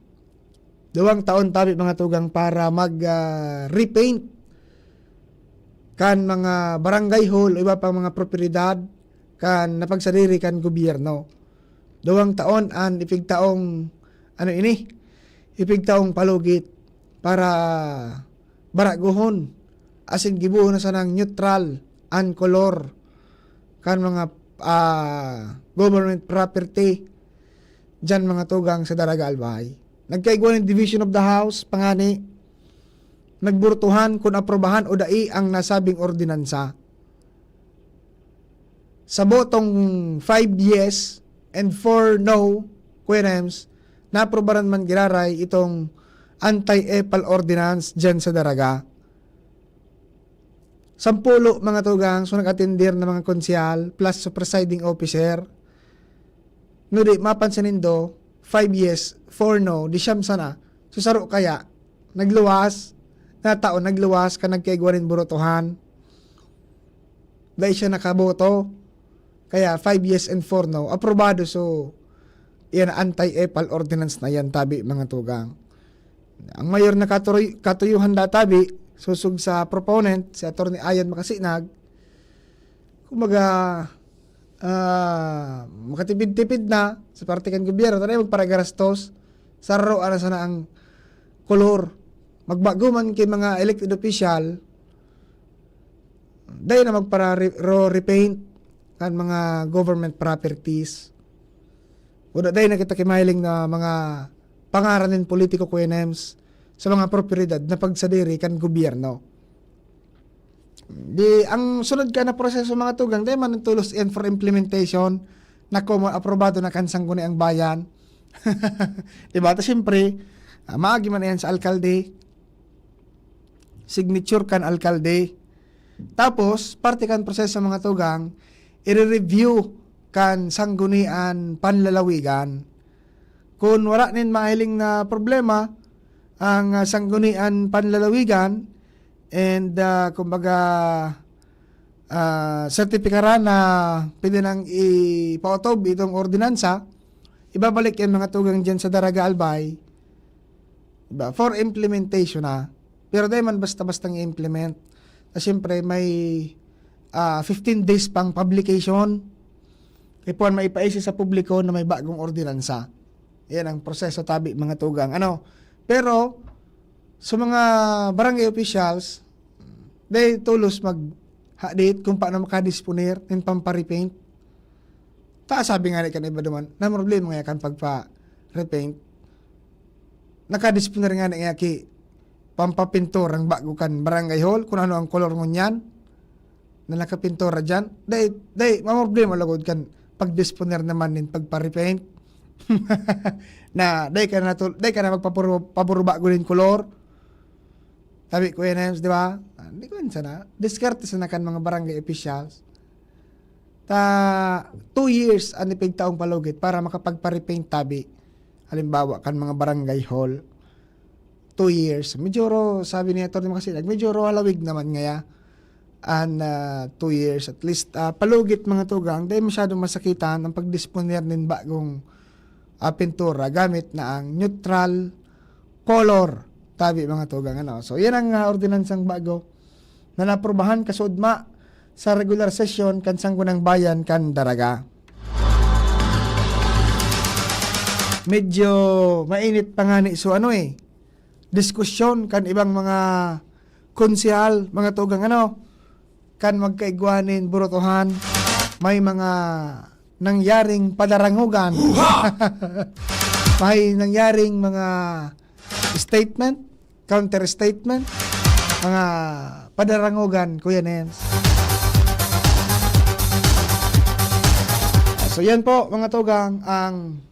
Duwang taon tabi, mga tugang, para mag, ah, repaint kan mga barangay hall o iba pang mga propiedad kan napagsadiri kan gobyerno. Duwang taon an ipigtaong, ano ini, ipigtaong palugit para baragohon asin gibohon na sanang neutral an kolor kan mga, ah, government property diyan, mga tugang, sa Daraga, Albay. Nagkaigwa nin Division of the House pangani, nagburtuhan kun aprobahan o dai ang nasabing ordinansa. Sa botong five yes and four no, Kuya Nems, naaprobaran man giraray itong anti-epal ordinance diyan sa Daraga. Sampulo, mga tugang, so nag-atendir na mga konsehal plus sa presiding officer. No di, mapansin nindo, five yes, four no, di siyam sana. So, saro kaya, nagluwas, na taon nagluwas kan nagkaigwa nin burotohan. Dai siya nakaboto. Kaya five yes and four no, aprobado. So, iyan, anti-epal ordinance na yan, tabi, mga tugang. Ang mayor na katuroy-, katuyuhan da tabi, sosog sa proponent, si Attorney Ian Macasinag, kumbaga, ah, makatipid-tipid na sa parte kan gobyerno, tanay magparagarastos, saro na sana ang kolor. Magbago man kay mga elected official, dai na magpara-, ro-, repaint kan mga government properties. Wala, dai na kita kimahiling na mga pangaran nin politiko, Kuya Nems, sa mga propiedad na pagsadiri kan gobyerno. Di, ang sunod ka na proseso, mga tugang, dai man tulos yan for implementation na kung aprobado na kan Sangguniang Bayan. Di ba? Ta siyempre, ah, maagi man yan sa alkalde. Signature kan alkalde. Tapos, parte kan proseso, mga tugang, i-review kan Sanggunian Panlalawigan. Kun wala nin mahiling na problema ang, ah, Sanggunian Panlalawigan, and, ah, kumbaga, ah, sertipikaran na pwede nang ipaotob itong ordinansa, ibabalik yan, mga tugang, dyan sa Daraga, Albay. Diba? For implementation na. Pero dai man basta-bastang i-implement. Na siyempre, may ah, fifteen days pang publication. Kay puwan maipaisi sa publiko na may bagong ordinansa. Yan ang proseso tabi, mga tugang. Ano? Pero, sa mga barangay officials, dai tolos maghadit kung paano makadisponer nin pampa-repaint. Ta, sabi nga ni kan iba duman, na problema nga kan pagpa-repaint. Nakadisponer nga niya ki pampapintura ang bago kan barangay hall, kung ano ang kolor ngunyan na nakapintura diyan. Dai, dai, mamroblema lugod kan pagdisponer naman nin pagpa-repaint. Na, dai ka na tul-, dai ka na magpapuro-, paburo bago nin kolor. Sabi ko, N M S, di ba? Ah, di ko yun sana. Diskarte sana kan mga barangay officials. Ta, two years an ipigtaong palugit para makapagpa-repaint tabi. Halimbawa, kan mga barangay hall, two years. Medyo ro, sabi ni Attorney Makasinag, medyo ro halawig naman ngaya an, ah, two years. At least, ah, palugit, mga tugang, dai masyadong masakitan ang pagdisponer nin bagong, ah, pintura gamit na ang neutral color, tabi, mga tugang, ano. So, yan ang, ah, ordinansang bago na naaprubahan kasuodma sa regular sesyon kan Sanggunang Bayan kan Daraga. Medyo mainit pa ngani, so ano eh, diskusyon kan ibang mga konsehal, mga tugang, ano, kan magkaigwa nin burutohan, may mga nangyaring padarangogan. May nangyaring mga statement, counter statement, mga padarangogan, Kuya Nens. So, yan po, mga tugang, ang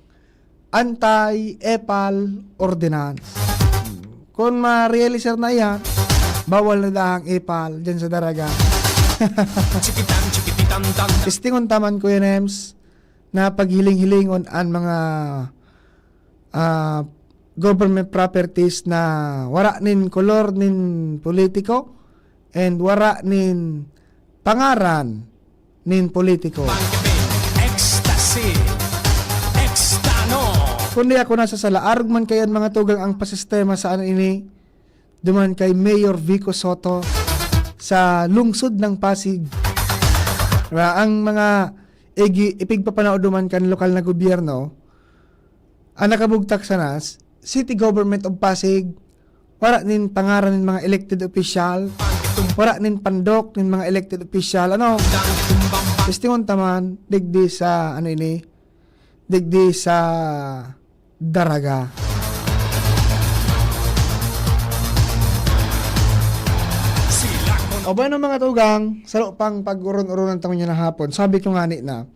anti-epal ordinance. Kung ma-realisar na yan, bawal na daa ang epal dyan sa Daraga. Chikitan, chikipitan, tan, tan. Testingon ta man, Kuya Nems, na paghiling-hilingon an mga, ah, government properties na wara nin kolor nin politiko and wara nin pangaran nin politiko. Ecstasy. Ekstano. Kundi ako nasasala, arog man kayan, mga tugang, ang pasistema sa ano ini, duman kay Mayor Vico Sotto sa lungsod ng Pasig. Diba? Ang mga igi-, ipigpapanao duman kan lokal na gobyerno, ang nakabugtak sana, City Government of Pasig, wala nin pangaran nin mga elected official, wala nin pandok nin mga elected official. Ano? Testingon ta man, digdi sa, ano ini, digdi sa Daraga. O bueno, mga tugang, saro pang pag-uron-uronan ta ngunyan na hapon. Sabi ko ngani na,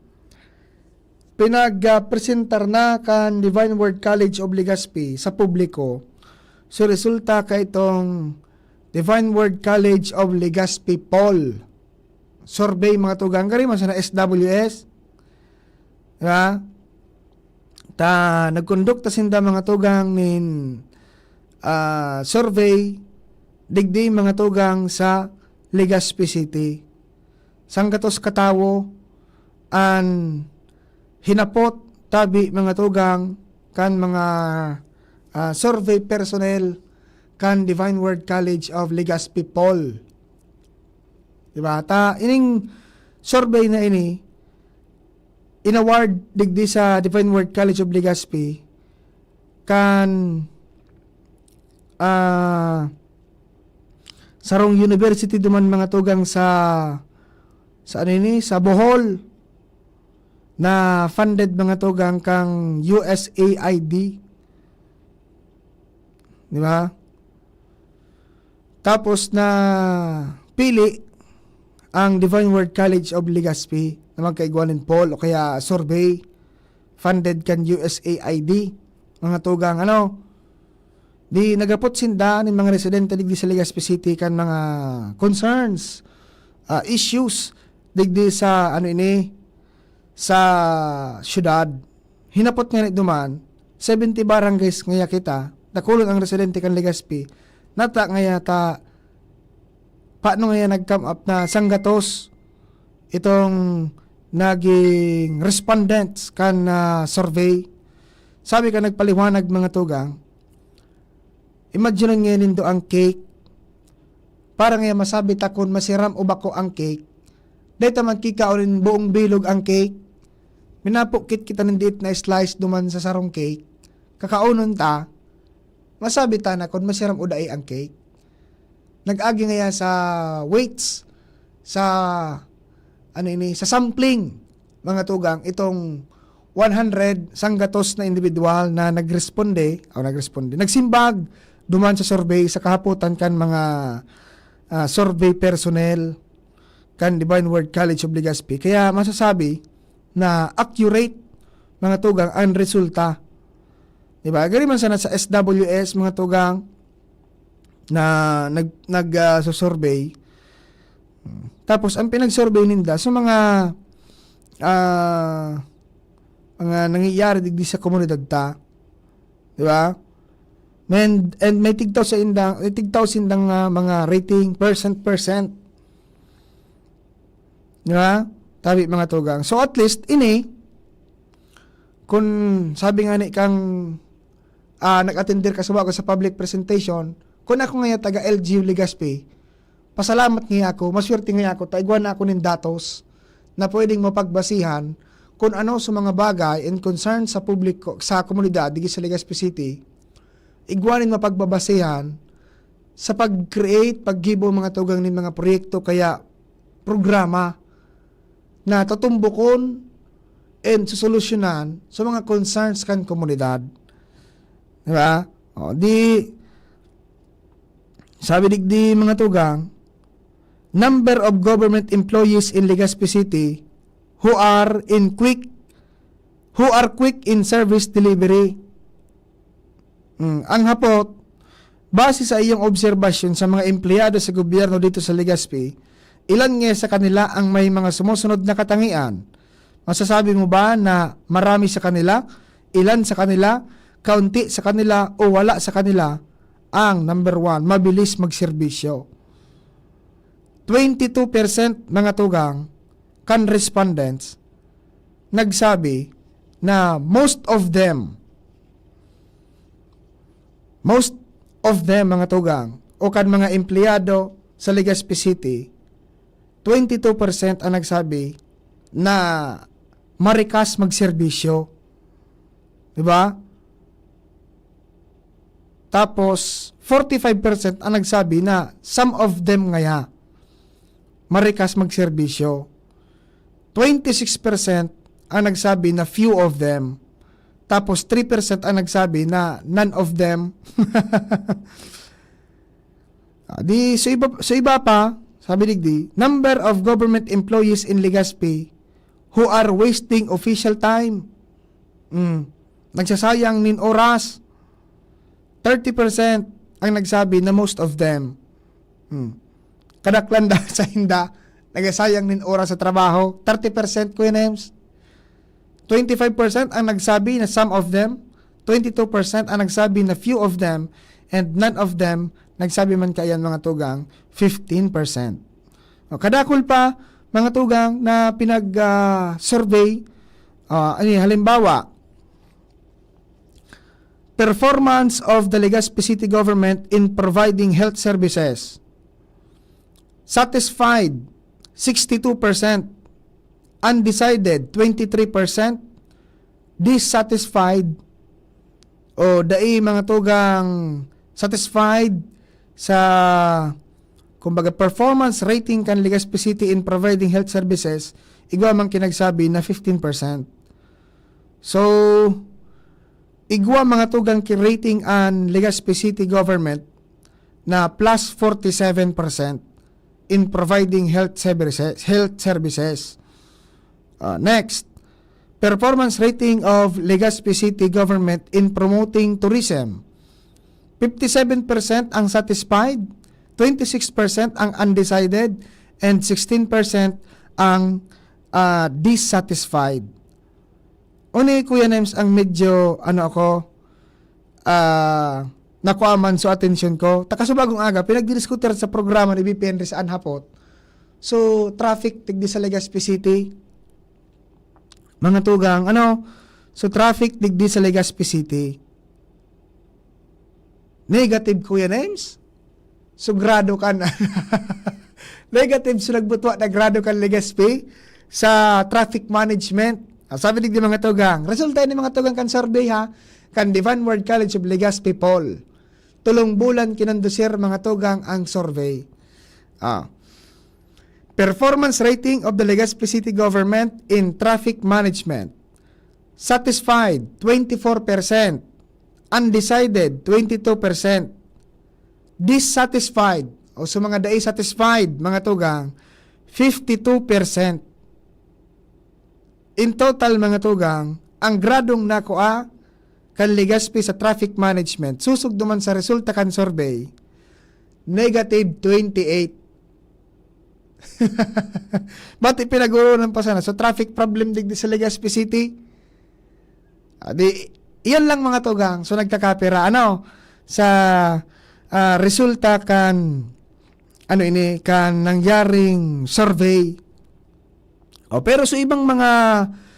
pinag-, ah, presentar na kan Divine Word College of Legazpi sa publiko. So, resulta ka itong Divine Word College of Legazpi poll. Survey, mga tugang, gari man sana S W S. Diba? Ta, nagkondukta sinda, mga tugang, nin, ah, survey, digdi, mga tugang, sa Legazpi City. Sanggatos katawo an hinapot, tabi, mga tugang, kan mga, ah, survey personnel kan Divine Word College of Legazpi poll. Diba? Ta, ining survey na ini, inaward digdi sa Divine Word College of Legazpi, kan, ah, sarong university duman, mga tugang, sa, sa ano ini, sa Bohol, na funded, mga tugang, kang U S A I D. Di ba? Tapos na pili ang Divine Word College of Legazpi na magkaigwa nin poll o kaya survey funded kan U S A I D, mga tugang, ano, di naghapot sinda nin mga residente digdi sa Legazpi City kan mga concerns, ah, issues digdi sa, ano ini, sa syudad. Hinapot ngani duman, seventy barangays ngaya kita, dakulon ang residente kan Legazpi, nata ngaya ta, paano ngaya nag-come up na sanggatos itong naging respondents kan, ah, survey? Sabi ka nagpaliwanag, mga tugang, imagine ngaya nindo ang cake. Para ngaya masabi ta kun masiram o bako ang cake, Dai ta magkikaon nin buong bilog ang cake. Minapukit kita nin diit na slice duman sa sarong cake. Kakaunon ta, masabi ta na kun masiram o dai ang cake. Nag-agi ngaya sa weights, sa, ano ini, sa sampling, mga tugang, itong one hundred sanggatos na individual na nagresponde, o nagresponde, nagsimbag duman sa survey sa kahapotan kan mga, ah, survey personnel kan Divine Word College of Legazpi. Kaya masasabi na accurate, mga tugang, ang resulta. Di ba? Gari man sana sa S W S, mga tugang, na nag, nag, ah, susurvey. Tapos, ang pinag-survey ninda, sa mga, ah, mga nangyayari digdi sa komunidad ta. Di ba? And, and may tigtaw sa indang, may tigtaw sindang, ah, mga rating, percent, percent. Di ba? Tabi, mga tugang. So, at least, ini, kung sabi nga ni kang, ah, nag-attender ka sa bago sa public presentation, kung ako nga taga L G U Legazpi, pasalamat nga ako, maswerte nga ako, ta igwa na ako nin datos na pwedeng mapagbasihan kung ano sa mga bagay and concern sa publiko, sa komunidad, digdi sa Legazpi City, igwa nin mapagbabasihan sa pag-create, paggibo mga tugang nin mga proyekto, kaya programa na tutumbokon and susolusyonan sa mga concerns kan komunidad. Di ba? O, di, sabi digdi mga tugang, number of government employees in Legazpi City who are in quick, who are quick in service delivery. Mm, ang hapot, base sa iyong obserbasyon sa mga empleyado sa gobyerno dito sa Legazpi, ilan nga sa kanila ang may mga sumusunod na katangian? Masasabi mo ba na marami sa kanila, ilan sa kanila, kaunti sa kanila, o wala sa kanila ang number one, mabilis magserbisyo? Twenty-two percent, mga tugang, kan respondents nagsabi na most of them, most of them, mga tugang, o kan mga empleyado sa Legazpi City, twenty-two percent ang nagsabi na marikas magserbisyo. Di ba? Tapos, forty-five percent ang nagsabi na some of them ngaya marikas magserbisyo. Twenty-six percent ang nagsabi na few of them. Tapos, three percent ang nagsabi na none of them. Ah, di, sa iba, sa iba pa, sabi digdi, number of government employees in Legazpi who are wasting official time. Mm. Nagsasayang nin oras. Thirty percent ang nagsabi na most of them. Mm. Kadaklan daw sa inda, nagsasayang nin oras sa trabaho. Thirty percent, Kuya Nems. Twenty-five percent ang nagsabi na some of them, twenty-two percent ang nagsabi na few of them, and none of them nagsabi man kaiyan, mga tugang, fifteen percent. O, kadakul pa, mga tugang, na pinag, ah, survey, ah, ano yun, halimbawa, performance of the Legazpi City Government in providing health services. Satisfied, sixty-two percent. Undecided, twenty-three percent. Dissatisfied, o dai, mga tugang, satisfied sa, kumbaga, performance rating kan Legazpi City in providing health services, igwa man ki nagsabi na fifteen percent. So, igwa, mga tugang, ki rating an Legazpi City government na plus forty-seven percent in providing health services, health services. Ah, next, performance rating of Legazpi City government in promoting tourism. Fifty-seven percent ang satisfied, twenty-six percent ang undecided, and sixteen percent ang, ah, dissatisfied. Uni, Kuya Nems, ang medyo, ano ako, ah, nakuha man sa atensyon ko. Ta kasubagong aga, pinagdidiskutir sa programa ni B P Henry sa Anhapot. So, traffic digdi sa Legazpi City. Mga tugang, ano? So, traffic digdi sa Legazpi City. Negative, Kuya Nems? Sugrado ka na. Negative so nagbutwa na grado kan Legazpi sa traffic management. Ah, sabi digdi mga tugang, resulta ini mga tugang kan survey ha, kan Divine Word College of Legazpi poll. Tulong bulan kinondusir mga tugang ang survey. Ah. Performance rating of the Legazpi City Government in traffic management. Satisfied, twenty-four percent. Undecided, twenty-two percent. Dissatisfied, o sa mga dai satisfied, mga tugang, fifty-two percent. In total, mga tugang, ang gradong nakua kan Legazpi sa traffic management, susog duman sa resulta kan survey, negative twenty-eight. Ba't ipinag-urunan pa sana? So, traffic problem digdi sa Legazpi City. Ah, di, iyan lang mga tugang. So, nagkakapira. Ano? Sa ah, resulta kan, ano ini, kan nangyaring survey. O, pero sa ibang mga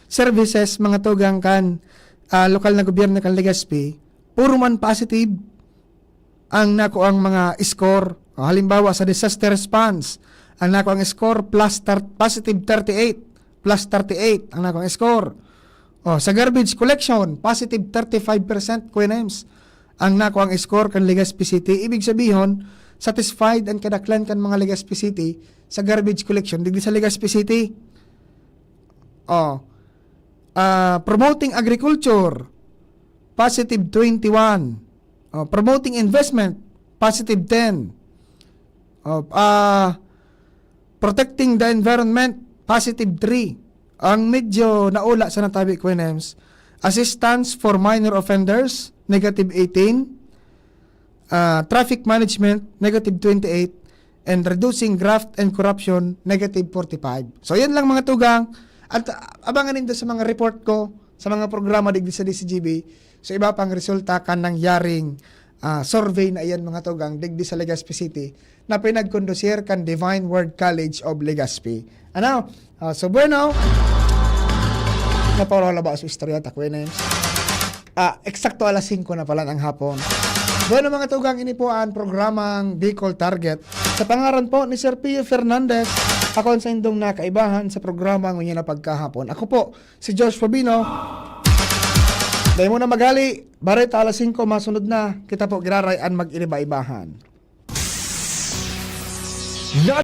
services, mga tugang kan ah, lokal na gobyerno kan Legazpi, puro man positive ang nakuang mga score. O, halimbawa, sa disaster response, ang nakuang score plus thir- positive thirty-eight, plus thirty-eight ang nakuang score. O, sa garbage collection, positive thirty-five percent, Kuya Nems, ang nakuang score kan Legazpi City. Ibig sabihon, satisfied ang kadaklan kan mga Legazpi City sa garbage collection digdi sa Legazpi City. O, ah, promoting agriculture, positive twenty-one. O, promoting investment, positive ten. O, ah, protecting the environment, positive three. Ang medyo naula sa natabi, Kuya Nems, assistance for minor offenders, negative eighteen. Ah, traffic management, negative twenty-eight. And reducing graft and corruption, negative forty-five. So, yan lang mga tugang. At ah, abangan nindo sa mga report ko, sa mga programa digdi sa D C G B, sa iba pang resulta kan nangyaring ah, survey na iyan, mga tugang, digdi sa Legazpi City, na pinagkondusir kan Divine Word College of Legazpi. Ano? Ah, so, bueno, napaulala ba sa istorya, Takwines? Ah, eksakto alas singko na pala ng hapon. Bueno, mga tugang, ini po ang programang Bicol Target. Sa pangaran po ni Sir Pio Fernandez, ako ang saindong nakaibahan sa programa ngunyan na pagkahapon. Ako po, si Josh Fabino. Dahil muna magali, bareta alas singko, masunod na. Kita po, giraray an mag-iniba-ibahan.